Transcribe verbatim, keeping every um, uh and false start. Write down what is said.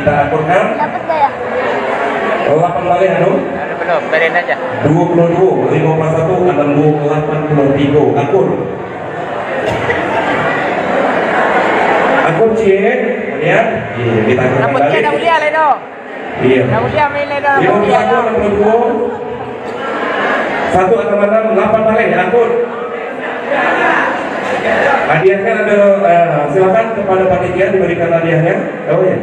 Akur kan? Dapat gak ya? Lapan baleh anu? Anu belum, beren aja. Dua puluh dua, lima belas satu, enam dua, lapan puluh tiga. Akur. Akur, cik. Lihat. Iya, kita akur. Rambut balik. Dia dah mulia lah tu. Iya. Dah mulia main lah dah. Lima belas satu, enam puluh dua. Satu enam enam, lapan baleh, akur. Hadiahkan ada, eh, silakan kepada panitia diberikan hadiahnya. Oh ya.